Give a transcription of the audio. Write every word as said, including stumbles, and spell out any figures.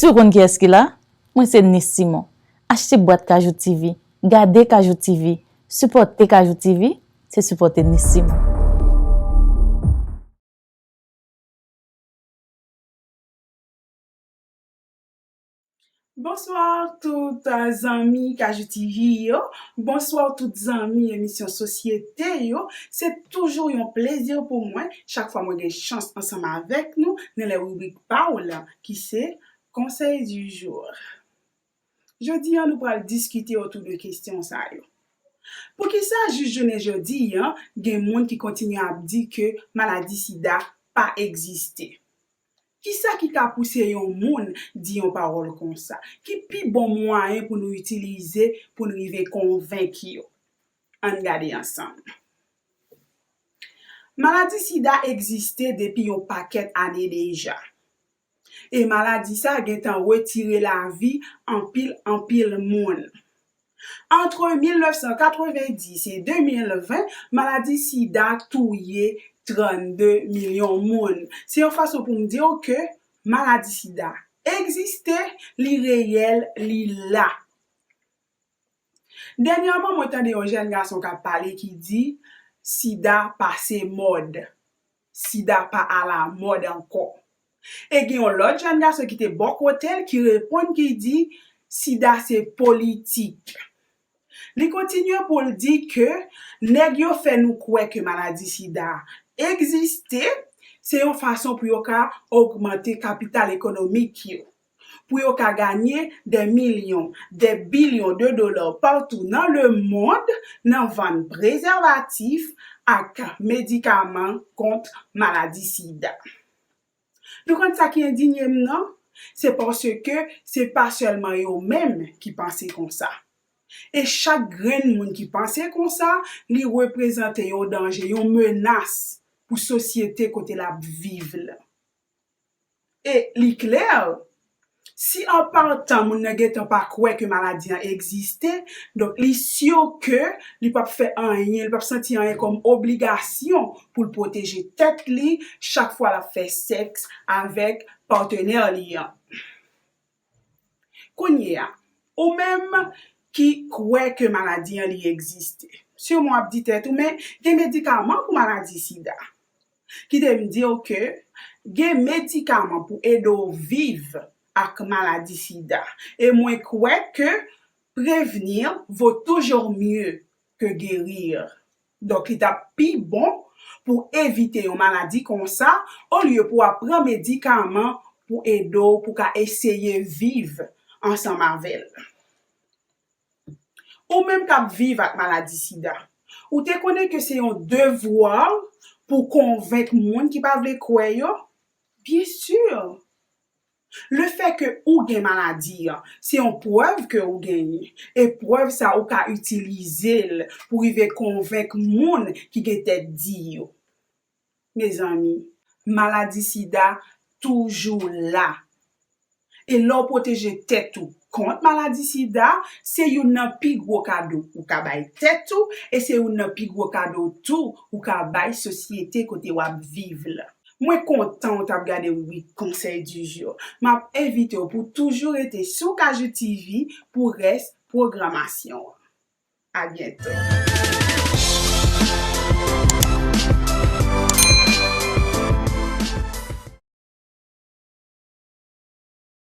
Tout konn kiyès ki la? Mwen se Nice Simon. Achte bwat Kajou T V, gade Kajou T V, sipòte Kajou T V, se sipòte Nice Simon. Bonswa tout, euh, zanmi Kajou T V yo. Bonswa tout zanmi emisyon Sosyete yo. Se toujou yon plezi pou mwen chak fwa mwen gen chans ansanm avèk nou nan lè ribrik pa w la ki se Conseil du jour. Jodi a, nou pral diskite otou de kesyon sa yo. Poukisa jis jounen jodi a, gen moun ki kontinye ap di ke maladi sida pa egziste? Kisa ki ka pouse yon moun di yon pawòl konsa? Ki pi bon mwayen pou nou itilize pou n rive konvenk yo? Ann gade ansanm. Maladi sida egziste depi yon pakèt ane deja. E maladi sa gentan retire lavi anpil, anpil moun. Antre mil nèf san katrevenndis e de mil ven, maladi sida touye trannde milyon moun. Se yon fason pou m di w ke maladi sida egziste, li reyèl, li la. Dènyèman, mwen tande yon jèn gason k ap pale ki di, sida pase mòd. Sida pa alamòd ankò. E gen yon lòt jèn gason ki te bò kote l ki reponn ki di, sida se politik. Li kontinye pou l di ke nèg yo fè nou kwè ke maladi sida egziste, se yon fason pou yo ka ogmante kapital ekonomik yo, pou yo ka ganye dè milyon, dè bilyon de dola patou nan lemonn nan vann prezèvatif ak medikaman kont maladi sida. Nou konn sa ki endinye m nan? Se paske se pa sèlman yo menm ki panse konsa. E chak grenn moun ki panse konsa, li reprezante yon danje, yon menas pou sosyete kote l ap viv la. E li klè, si an patan moun nan gentan pa kwè ke maladi an egziste, donk li si ke li p ap fè anyen, li p ap santi anyen kòm obligasyon pou l pwoteje tèt li chak fwa l ap fè sèks avèk patnè li an. Kounye a, ou menm ki kwè ke maladi an li egziste, siman w ap di tèt ou, men gen medikaman pou maladi sida. Kite m di w ke gen medikaman pou ede w viv ak maladi sida. E mwen kwè ke prévenir vaut toujours mieux que guérir. Donk, li t ap pi bon pou evite yon maladi konsa, olye pou w ap pran medikaman pou ede w, pou w ka eseye viv ansanm avè l. Ou menm k ap viv ak maladi sida, ou te konnen ke se yon devwa pou w konvenk moun ki pa vle kwè yo? Byen si! Lefètke ou gen maladi an, se yon prèv ke ou genyen. E prèv sa a, ou ka itilize l pou rive konvenk moun ki gen tèt di yo. Mezanmi, maladi sida toujou la. E lè w pwoteje tèt ou kont maladi sida, se youn nan pi gwo kado ou ka bay tèt ou, e se youn nan pi gwo kado tou ou ka bay sosyete kote w ap viv la. Mwen kontan w t ap gade ribrik Conseil du jour. M ap envite w pou toujou rete sou Kajou T V pou rès pwogramasyon an. A byento.